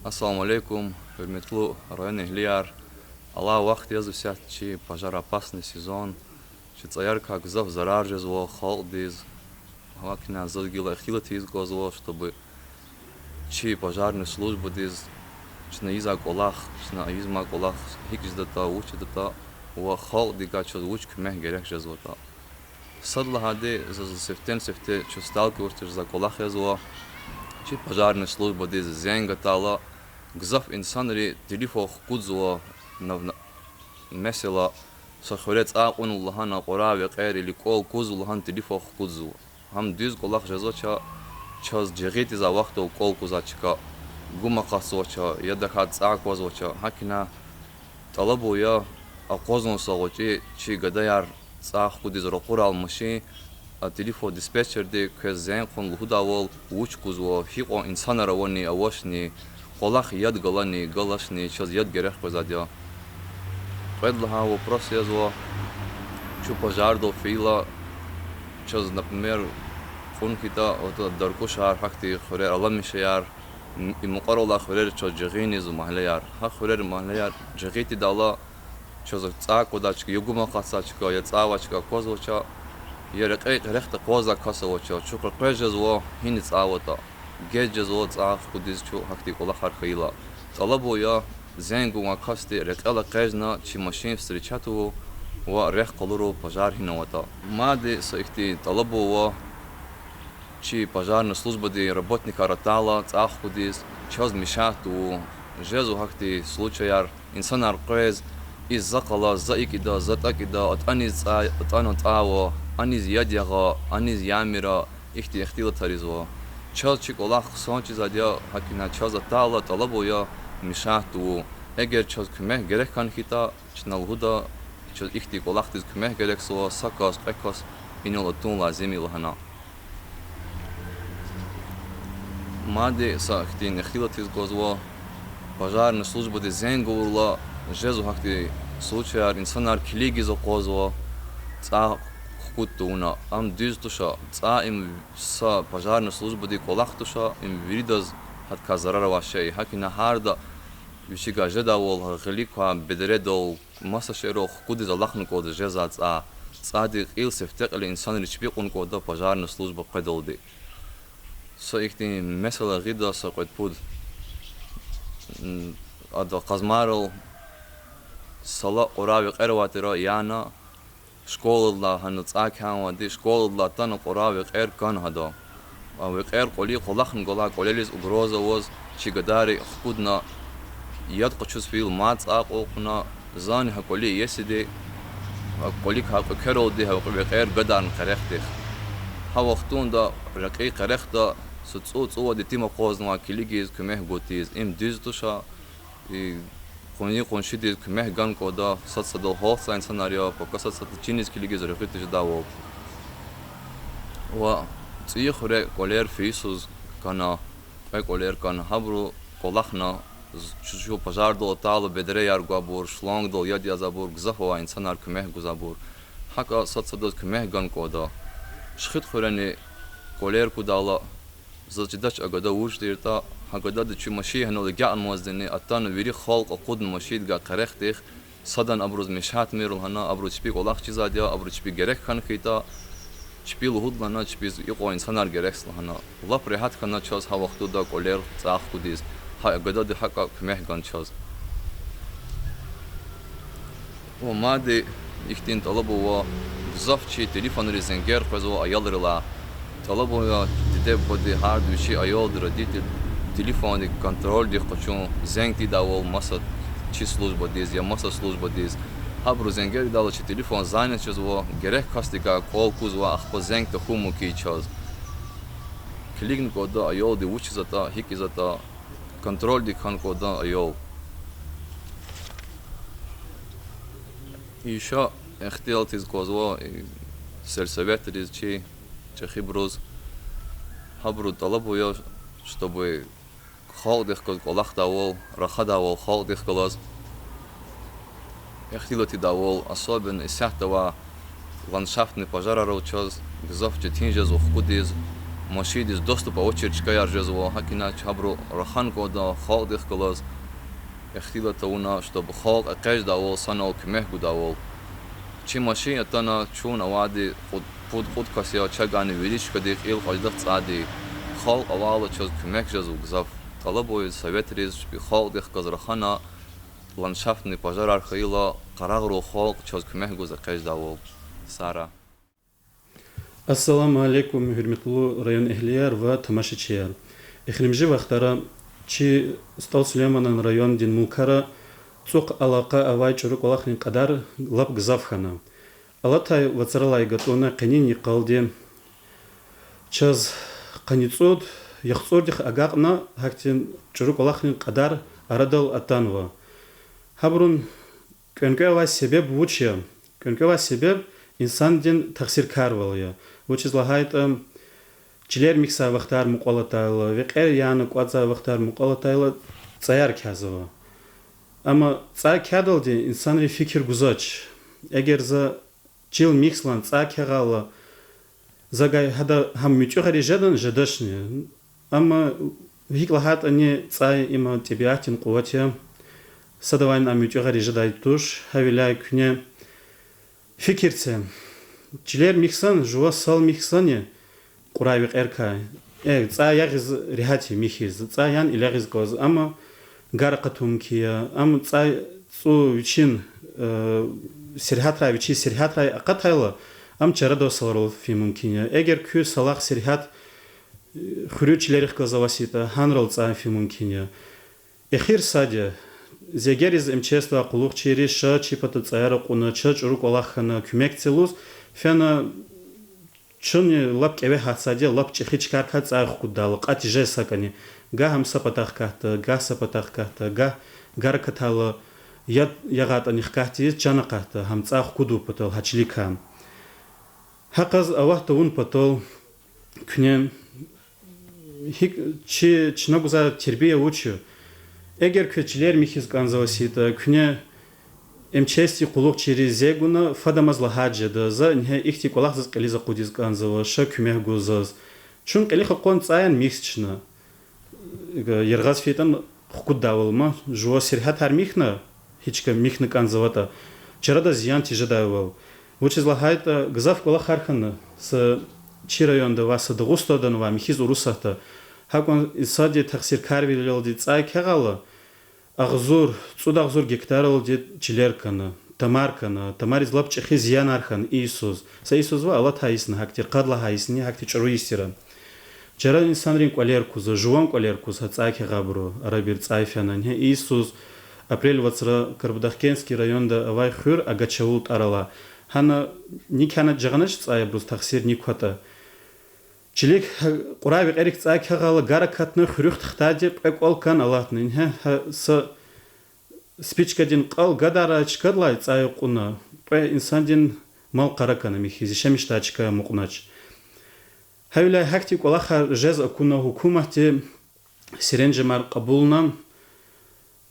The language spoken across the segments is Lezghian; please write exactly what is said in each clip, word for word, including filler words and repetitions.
Ассаламу алейкум, гьуьрметлу районэгьлияр. Алай вахт язва исятда чи пожароопасный сезон. Чи цӀаярикай гзаф зарар жезва халкьдиз. Гьакӏни заз гила ихтилат ийиз кӀанзава, чтобы чи пожарный службадиз чна ийизвай кӀвалах, чна ийизмай кӀвалах гьикӀ жедатӀа, вуч жедатӀа ва халкьдикай чаз вуч куьмек герек жезватӀа. Сад лагьайди, заз сифтени-сифте чун сталкивайтӀа жезвай кӀвалах язва. Чи пожарный службадиз зенг гатайла, гзаф инсанри телефон хкудзава, нав-, месела, са хуьре цӀай кьунва лагьана, кьурай векьер или кӀвал кузва лагьана телефон хкудзава. Гьам дуьз кӀвалах жезвач, чаз жагъин тийизвай вахтунда кӀвал кузвай чка, гум акъатзавач, я тахьайтӀа цӀай аквазвач. ГьакӀни тӀалабун я акъвазнава са гъвечӀи чи гадаяр цӀай хкудиз ракъурай машин, а телефон диспетчерди квез зенг кьун, лугьудайвал, вуч кузва, гьикьван инсанар авани, авачни, кӀвалах яд галани, галачни, чаз яд герек къвезвайди я. Кьвед лагьай вопрос язва, чун пожардал фейила, чаз, например, кьун хьайитӀа, вот, Даркушар, гьахьтин хуьрер, Аламишаяр, и мукьвара алай хуьрер чаз жагъиниз магьлеяр. Гьа хуьрер, магьлеяр жагъин тийидайла, чаз цӀай аквадай чка, я гум акъатзавай чка, я цӀай авай чка аквазвач, я рекье-рехъда акъваздай кас авач, чун къекъвез жезва гьиниз цӀай аватӀа. Геж жезва цӀай хкудиз чун гьахьтин кӀвалахар хьайила. ТӀалабун я зенг гузвай касди рекьел экъечӀна чи машин встречать авун ва рехъ къалурун пожар гьина аватӀа. Мад са ихьтин тӀалабун ава, чи пожарный службадин работникар атайла цӀай хкудиз, чаз мешать авун. Жезва гьахьтин случаяр, инсанар къвез, и за къала, за икӀ ийида, за тӀакӀ ийида, атӀаниз цӀай, атӀана цӀай ава, аниз яд ягъа, аниз ямира, ихьтин ихтилатар ийизва. Чаз чи кӀвалах хъсан чизвайди я, гьакӀни чаз атайла тӀалабун я мешать авун. Эгер чаз куьмек герек хьана хьайитӀа, чна лугьуда, чаз ихьтин кӀвалахдиз куьмек герекзава, са кас, кьве кас инал атун лазим я лагьана. Мад са ихьтин ихтилат ийиз кӀанзава, пожарный службадиз зенг авурла, жезва гьахьтин случаяр, инсанар килигиз акъвазва, цӀай хкуд тавуна. Ам дуьз туш, цӀай им са пожарный службадин кӀвалах туш, им виридаз гьадакай зарар авай шей. ГьакӀни гьарда вичивай жедайвал, гъилик квай бедередал, маса шейэрал хкудиз алахъна кӀанда жезвай цӀай. ЦӀайдин кьил сифте кьиле инсанриз чпи кьуна кӀанда пожарный служба къведалди. Са ихьтин месэла гъида са кьвед-пуд. М, ада Къазмайрал сала кьурай векьер авай тир, яна школадилай гьана цӀай кхьенвайди, школадилай атана кьурай векьер кана гьада. А векьер кӀвалин, кӀвалахна галай кӀвалериз угроза аваз, чи гадайри хкудна, яд къачуз фейила мад цӀай кьун кьуна, зани гьа кӀвали иесиди, а кӀвалик гьа кьуьквералди гьа векьер гадарна къерехдихъ. Гьа вахтунда рекьин къерехда са цӀу-цӀувад итим акъвазнавай килигиз куьмек гуз тийиз. Им дуьз туш, и къуни-къуншидиз куьмек гана кӀанда, сад-садал гьалтзавай инсанар я, пака сад-садал чиниз килигиз регъуьтиз жедайвал. Ва ЦӀийи хуьре кӀвалер фейи йисуз кана, кьве кӀвалер кана, гьабуру кӀвалахна, з-, чу-, чун пожардал атайла бедереяр гвайбур, шлангдал яд язавайбур, гзаф авай инсанар куьмек гузвайбур. ГьакӀа сад-садаз куьмек гана кӀанда. Шихидхуьрени кӀвалер кудайла, заз чидач а гада вуж тиртӀа, гьа гадади чпи машин гьанал агакьнамазни атана вири халкь акъудна машиндикай къерехдихъ, садан абуруз мешать мийир лагьана, абуру чпи кӀвалах чизвайди я, абуру чпи герек хьана хьайитӀа, чпи лугьуда лагьана, чпиз икьван инсанар герек лагьана. Лап регьят хьана чаз гьа вахтунда кӀвалер цӀай хкудиз, гьа гадади гьакӀа куьмек гана чаз. Ва мад ихьтин тӀалаб ава, гзаф чи телефонриз зенгер къвезва аялрилай. ТӀалаб ава диде-бубади, гьарда вичин аялди, родитель, телефондик контрольдик къачун, зенг тийидайвал маса чи службадиз я маса службадиз. Гьабуру зенгер ийидайла чи телефон занят жезва, герек касдикай кӀвал кузва, ахпа зенг тахьун мумкин чаз. Килигна кӀанда аялди вучиз атӀа, гьикӀ ийиз атӀа, контрольдик хьана кӀанда аял. И ша ихтилат ийиз кӀанзава, и, сельсоветриз, чи чӀехибуруз. Гьабуру тӀалаб ая, чтобы халкьдихъ галаз кӀвалахдайвал, рахадайвал халкьдихъ галаз. Ихтилат ийидайвал, особенно исятда авай ландшафтный пожарарал чаз гзаф четин жезва хкудиз, Машиндиз доступ авачир чкаяр жезва, гьакӀ иначе гьабуру рахана кӀанда халкьдихъ галаз, ихтилат авуна, чтоб халкь экъечӀдайвал, санал куьмек гудайвал. Чи машин атана, чун авайди кьуд, пуд-кьуд кас я, чавай вири чкадихъ кьил кьаждах цӀайди. Халкь авайла чаз куьмек жезва гзаф. ТӀалабуй советриз, чпи халкьдихъ галаз рахана, ландшафтный пожарар хьайила, къарагърал халкь чаз куьмек гуз экъечӀдайвал. Сара. Ассаламу алейкум, гьуьрметлу район эгьлияр ва тамашачияр. Эхиримжи вахтара чи СтӀал Сулейманан райондин мулкара цӀукь алакъа авай чӀуру кӀвалахрин кьадар лап гзаф хьана. Алатай вацралай гатӀунна къенин йикъалди чаз къанни цӀуд, яхцӀурдихъ агакьна, гьахьтин чӀуру кӀвалахрин кьадар арадал атанва. Гьабурун кӀвенкӀве авай себеб вуч я? КӀвенкӀве авай себеб инсандин тахсиркарвал я. Вучиз лагьайтӀа, чилер михьзавай вахтар мукьвал атайла, векьер яна кӀватӀзавай вахтар мукьвал атайла, цӀаяр кязава. Амма цӀай кядалди инсанри фикир гузвач. Эгер за чил михьзавай цӀай кягъайла, за гьада гьам муьтӀуьгъариз жедани, жедачни? Амма гьикӀ лагьайтӀани цӀай има тӀебиатдин къуват я. Садавайни ам муьтӀуьгъариз жедай туш, гьавиляй куьне фикир це. Чилер михьзавани, жува сал михьзавани, кьурай векьерикай. Э, цӀай ягъиз регьят я михьиз, цӀай яна илягъиз кӀанзава, амма гар акъатун мумкин я, амма цӀай цӀу вичин, э, сергьятрай, вичин сергьятрай акъатайла, ам чарадал саларал фин мумкин я. Эгер куь салахъ сергьят, э, хуьруьн чилерихъ галаз аваз хьайитӀа, гьанрал цӀай фин мумкин я. Эхир сад я, зи эгериз МЧС-дин къуллугъчийри ша чи пата цӀаяр акьуна, чаз чӀуру кӀвалах хьана, куьмек це лугьуз фена. Чунни лап кӀеве гьатзавайди я лап чӀехи чкайрикай цӀай хкуддайла, кьатӀ тежез сакӀани. Гагь ам са патахъ катда, гагь са патахъ катда, гагь гар акатайла, яд ягъайтӀани хкатда, чан акъатда, гьам цӀай хкудун патал, гьа чиликай. Гьакъаз Аллагь тавун патал куьне гьикӀ чи чна гузвай тербия вуч я? Эгер квез чилер михьиз кӀанзаваз хьайитӀа, куьне МЧС-дин къуллугъчийриз зегуна фадамаз лагьайди жеда: за ингье ихьтин кӀвалах заз кьилиз акъудиз кӀанзава, ша куьмек гуз заз. Чун кьилихъ акъваз цӀаяр михьзава чна. Яргъаз фейитӀани хкуддайвал ма, жува сергьятар михьна, гьи чка михьна кӀанзаватӀа, чарадал зиян тежедайвал. Вучиз лагьайтӀа гзаф кӀвалахар хьана са чи районда ва са Дагъустанда ва михьиз Урусатда. Гьакьван инсандин тахсиркарвилелди цӀай кягъайла, агъзур, цӀуд агъзур гектаралди чилер кана, тамар кана, тамариз лап чӀехи зиянар хьана и йисуз. Са йисузва, алатай йисни гьахьтир, къад лагьай йисни гьахьтир, чӀуру йис тира. Чара инсанрин кӀвалер кузва, жуван кӀвалер кузва гьа цӀай кягъайбуру, арабир цӀай фена. Ингье и йисуз апрель вацра Карабудахкентский районда авай хуьр Агачавул тӀвар алай. Гьана никяна жагъанач цӀай, абуруз тахсир ни кватӀа. Чилик, кьурай векьерик цӀай кягъайла, гар акатна, хуьруьхъ тахтайди кьве кӀвал кана алатна. Ингье гьа са спичкадин кьал гадарай чкадилай цӀай кьуна, кьве инсандин мал къара кана михьиз, яшамиш жедай чка амукьнач. Гьавиляй гьахьтин кӀвалахар жез акуна, гьукуматди серенжемар кьабулна,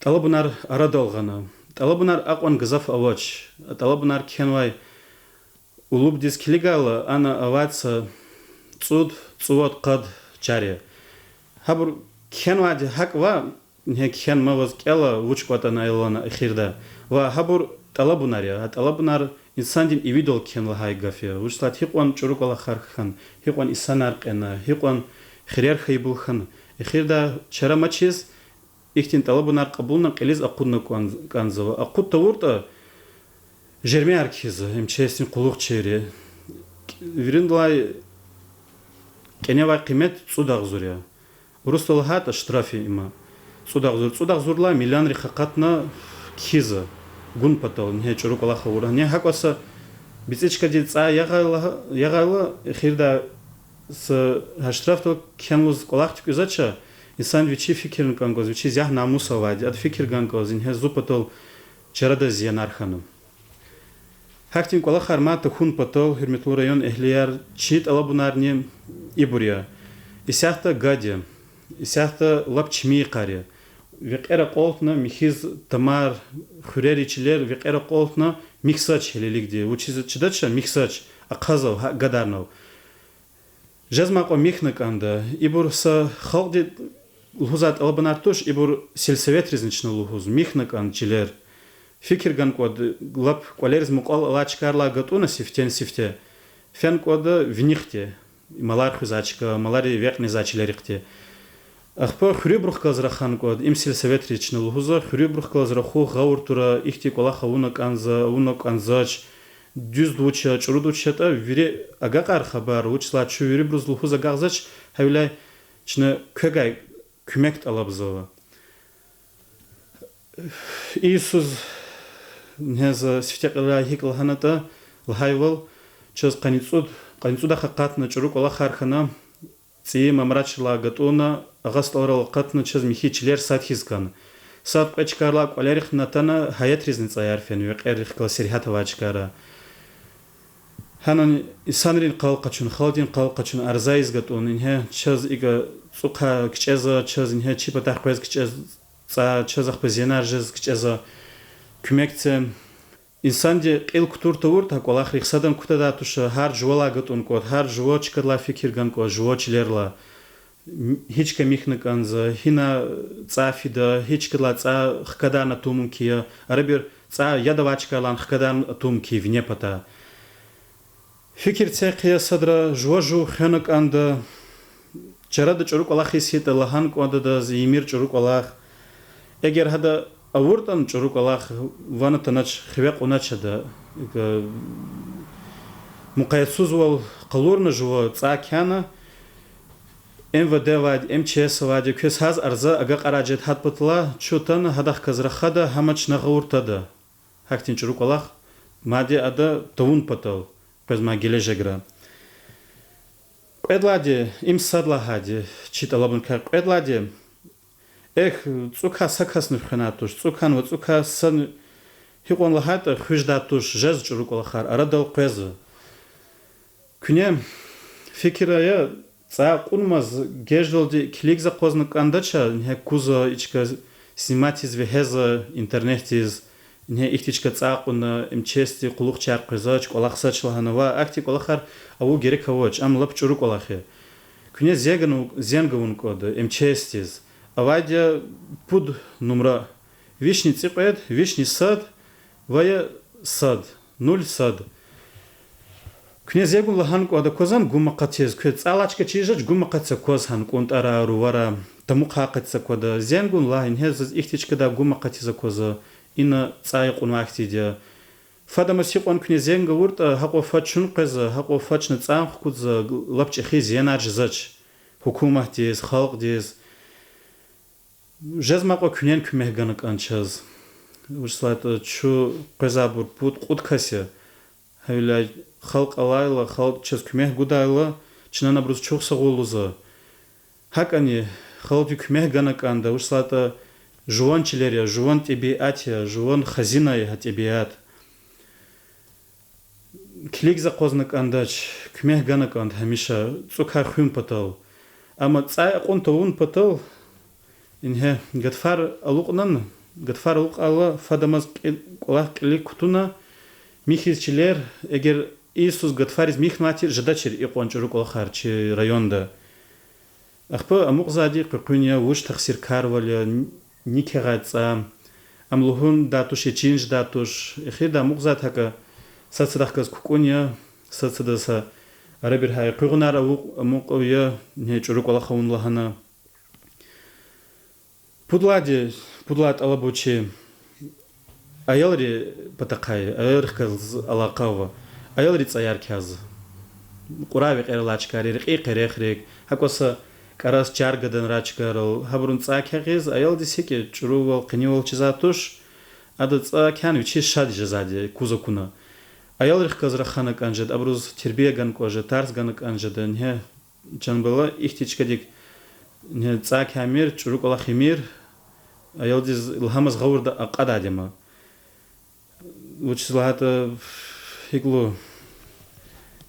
тӀалабунар арадал гъана. ТӀалабунар акьван гзаф авач. ТӀалабунар кхьенвай улубдиз килигайла, ана авайди са цӀуд, цӀувад, къад чар я. Гьабур кхьенвайди гьакӀ ва, ингье кхьенмаваз кӀела, вуч кӀватӀана ая лагьана эхирда. Ва гьабур тӀалабунар я. Гьа тӀалабунар инсандин ивидал кхьена лагьай гаф я. Вучиз лагьайтӀа гьикьван чӀуру кӀвалахар хьана, гьикьван инсанар кьена, гьикьван хирер хьайибул хьана. Эхирда чара амачиз ихьтин тӀалабунар кьабулна, кьилиз акъудна кӀан-, кӀанзава. Акъуд тавуртӀа, жермияр кхьизва МЧС-дин къуллугъчийри. Виридалай кӀаневай къимет цӀуд агъзур я. Урусдал лагьайтӀа, штраф я им. ЦӀуд агъзур, цӀуд агъзурлай миллионрихъ акъатна кхьизва гун патал, ингье чӀуру кӀвалах авурла. Ингье гьакӀваз са бицӀи чкадиз цӀай ягъайла, ягъайла, эхирда са гьа штрафдал кхьена лугьуз кӀвалах туькӀуьрзавач, инсан вичи фикирна кӀан кӀанзава, вичиз ягь-намус авайди, ада фикир гана кӀанзава, ингье зун патал чарадал зиянар хьана. Гьахьтин кӀвалахар мад тахьун патал, гьуьрметлу район эгьлияр, чи тӀалабунарни ибур я. Исятда гад я, исятда лап чими йикъар я. Векьер акьалтна, михьиз тамар, хуьрери чилер векьер акьалтна, михьзавач гьелелигди. Вучиз чидач, михьзавач, ахъазва гьа гадарнал. Жезмай кьван михьна кӀанда. Ибур са халкьди лугьузвай тӀалабунар туш, ибур сельсоветризни чна лугьуз, михьна кӀанда чилер. Фикир гана кӀанда, лап кӀвалериз мукьвал алай чкайрилай гатӀунна сифтени-сифте. Фена кӀанда винихдиз, малар хуьзвай чка, малари векьизвай чилерихъди. Ахпа хуьруьбурухъ галаз рахана кӀанда, им сельсоветриз чна лугьузва, хуьруьбурухъ галаз рахух, гъавурда тура, ихьтин кӀвалах авуна кӀанзава, авуна кӀанзавач, дуьзди вуч я, чӀуруди вуч ятӀа, вири агакьара хабар, вучиз лагьайтӀа чун вирибуруз лугьуз агакьзавач, гьавиляй чна квевай куьмек тӀалабзава. Иисус, ингье, за сифте кьилелай гьикӀ лагьанатӀа, лагьайвал, чаз къанни цӀуд, къанни цӀудахъ акъатна чӀуру кӀвалахар хьана, цӀийи мамрачрилай гатӀунна, агъа СтӀалрал акъатна чаз михьи чилер сад хьиз хьана. Сад-кьве чкайрилай кӀвалерихъни атана, гьаятриз цӀаяр фена, векьерихъ галаз сергьят авай чкайра. Гьанани инсанрин къал къачун, халкьдин къал къачун, арза ийиз гатӀун, ингье, чаз икӀ цӀукай кичӀезва, чаз ингье чи патай къвез кичӀезва, цӀай чаз ахпа зенар жез кичӀезва, куьмек це. Инсанди кьил кутур тавуртӀа, кӀвалахрихъ садан кутадай туш, гьар жувалай гатӀун кӀанда, гьар жува чкадилай фикир гана кӀанда, жува чилерилай. Гьи чка михьна кӀанзава, гьина цӀай фида, гьи чкадилай цӀай хкадарна атун мумкин я, арабир цӀай яд авай чкайрилай хкадарна атун мумкин я вине патай. Фикир це хъия садра, жува жув хвена кӀанда, чарада чӀуру кӀвалах ийиз хьайитӀа, лагьана кӀанда адаз ийимир чӀуру кӀвалах. Эгер гьада авуртӀани чӀуру кӀвалах, ван атанач, хиве кьунач ада. Мукъаятсузвал къалурна жува цӀай кяна, МВД авайди, МЧС авайди, квез гьаз арза агакьарай жеда, гьад паталай чун атана, гьадахъ галаз рахада, гьам чна гъавурда тада. Гьахьтин чӀуру кӀвалах мад я ада тавун патал, къвезмай гележегра. Кьвед лагьайди, им сад лагьайди, чи тӀалабуникай кьвед лагьайди, эхь, цӀукай са касни хвенай туш, цӀукай ва цӀукай садни, гьикьван лагьайтӀа хуьз жедай туш, жезва чӀуру кӀвалахар, арадал къвезва. Куьне фикир ая, цӀай кьунмаз геждалди килигзава акъвазна кӀандач, ингье кузва, и чка снимать ийиз вегьезва интернетдиз, ингье ихьтин чка цӀай кьуна, МЧС-ди кьулухъчар къвезвач, кӀвалахзавач лагьана ва ахьтин кӀвалахар авун герек авач, ам лап чӀуру кӀвалах я. Куьне зенг авун, зенг авун кӀанда МЧС-диз. Авайди я пуд нумра: вишни цӀикьвед, вишни сад ва я сад, нуль сад. Куьне зенг авун лагьана кӀанда, аквазва гум акъатиз, квез цӀай алай чка чиз жедач, гум акъатиз акваз гьана, кӀунтӀара, рувара, тамукьай акъатиз аквада. Зенг авун лагь, ингье заз ихьтин чкадай гум акъатиз аквазва, ина цӀай кьунвай хьтинди я. Фадамаз гьикьван куьне зенг авуртӀа, гьакьван фад чун къвезва, гьакьван фад чна цӀай хкудзава, лап чӀехи зиянар жезвач гьукуматдиз, халкьдиз. Жезмай кьван куьнени куьмек гана кӀан чаз. Вучиз лагьайтӀа чун къвезвайбур пуд-кьуд кас я. Гьавиляй халкь алайла, халкь чаз куьмек гудайла, чна абуруз чухсагъул лугьузва. ГьакӀани халкьди куьмек гана кӀанда, вучиз лагьайтӀа жуван чилер я, жуван тӀебиат я, жуван хазина я гьа тӀебиат. Килигзава акъвазна кӀандач, куьмек гана кӀанда гьамиша, цӀукай хуьн патал. Амма цӀай акьун тавун патал, ингье, гатфар алукьнана, гатфар алукьайла, фадамаз кьи-, кӀвалах кьилик кутуна, михьиз чилер, эгер иисуз гатфариз михьнавай тир, жедачир икьван чӀуру кӀвалахар чи районда. Ахпа амукьзавайди къекъуьн я, вуж тахсиркарвал я, ни-, ни кягъай цӀай, ам лугьундай туш, я чин жедай туш. Эхирда амукьзавайди гьакӀа, сад садахъ галаз кукӀун я, сад садаз са арабир гьа экъуьгъунар авукь-, амукьун я, ни чӀуру кӀвалах авун лагьана. Пуд лагьайди, пуд лагьай тӀалаб вуч я? Аялрин патахъай, аялрихъ галаз алакъа ава. Аялрин цӀаяр кягъиз. Кьурай векьерал алай чкайрик, рекьин къерехрик, гьакӀваз са кӀарас чар гаданрай чкайрал, гьабурун цӀай кягъиз, аялдиз гьикӀ чӀурувал, къенивал чизвай туш, ада цӀай кягъана вичиз шад жезвайди я, куз акуна. Аялрихъ галаз рахана кӀан жеда, абуруз тербия гана кӀан жеда, тарс гана кӀан жеда, ингье чан бала ихьтин чкадик, ингье цӀай кягъаймир, чӀуру кӀвалах ийимир, аялдиз илгьамиз гъавурда акьадайди ама. Вучиз лагьайтӀа, гьикӀ лугьун,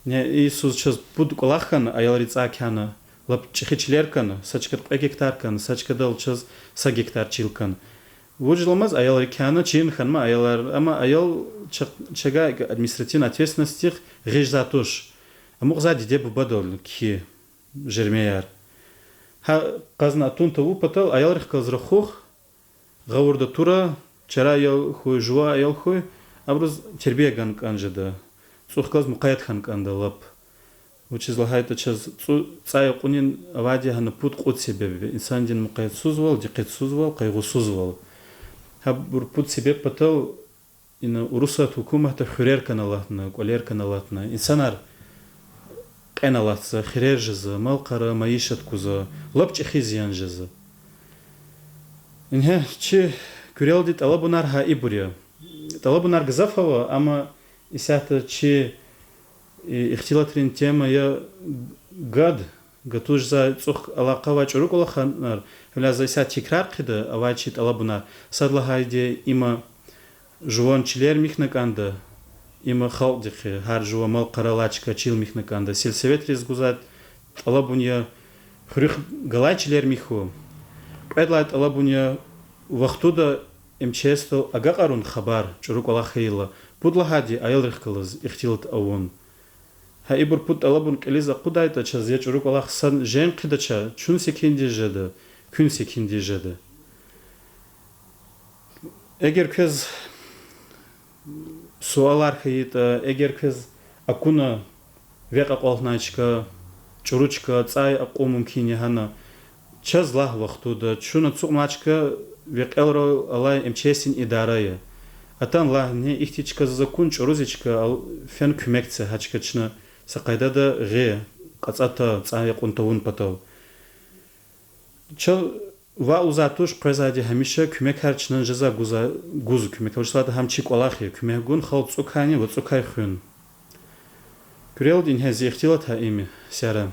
ингье иисуз чаз пуд кӀвалах хьана, аялрин цӀай кягъана, лап чӀехи чилер хьана, са чкада кьве гектар хьана, са чкадал чаз са гектар чил хьана. Вучиз ламаз аялрин кягъана, чин хьана ма аялар, амма аял ча-, чавай административный ответственностьдихъ гъиз жезвай туш. Амукьзавайди диде-бубадал хьи. жермеяр. Гьа къазни атун тавун патал аялрихъ галаз рахух, гъавурда тура, чара аял хьуй, жува аял хьуй, абуруз тербия гана кӀан жеда. ЦӀух галаз мукъаят хьана кӀанда лап. Вучиз лагьайтӀа чаз цӀу-, цӀай акьунин авайди я гьана пуд-кьуд себеб: инсандин мукъаятсузвал, дикъетсузвал, къайгъусузвал. Гьабур пуд себеб патал ина Урусат гьукуматда хуьрер кана алатна, кӀвалер кана алатна, инсанар кьена алатза, хирер жеза, мал-къара, майишат гуза, лап чӀехи зиян жеза. Ингье чи куьрелди тӀалабунар гьа ибур я. ТӀалабунар гзаф ава, амма исятда чи ихтилатрин тема я гад, гатуз жезвай цӀух алакъа авай чӀуру кӀвалахар, гьавиляй за исятда тикрар хъийида авай чи тӀалабунар. Сад лагьайди, има жуван чилер михьна кӀанда, има халкьдихъ я, гьар жуван мал-къара алай чка чил михьна кӀанда. Сельсоветриз гузвай тӀалабун я хуьруьхъ галай чилер михьун. Кьвед лагьай тӀалабун я вахтунда МЧС-дал агакьарун хабар чӀуру кӀвалах хьайила. Пуд лагьайди, аялрихъ галаз ихтилат авун. Гьа ибур пуд тӀалабун кьилиз акъудайтӀа, чаз я чӀуру кӀвалах са жен хъийидача, чун секиндиз жеда, куьн секиндиз жеда. Эгер квез суалар хьайитӀа, эгер квез акуна векь акьалтнай чка, чӀуру чка, цӀай акьун мумкин я гьана, чаз лагь вахтунда, чун ацукьнавай чка векьерал алай МЧС-дин идара я. Атана лагь: ни, ихьтин чка заз акуна, чӀуру зи чка, ал-, фена куьмек це, гьа чка чна са къайдада гъиз, кьацӀата, цӀай акьун тавун патал. Чал ваъ лугьузвай туш, къвезвайди гьамиша куьмекар чна жезва гуз, гуз куьмекар, вучиз лагьайтӀа гьам чи кӀвалах я, куьмек гун халкь цӀукайни ва цӀукай хуьн. Куьрелди, ингье зи ихтилат гьа им я, сяра.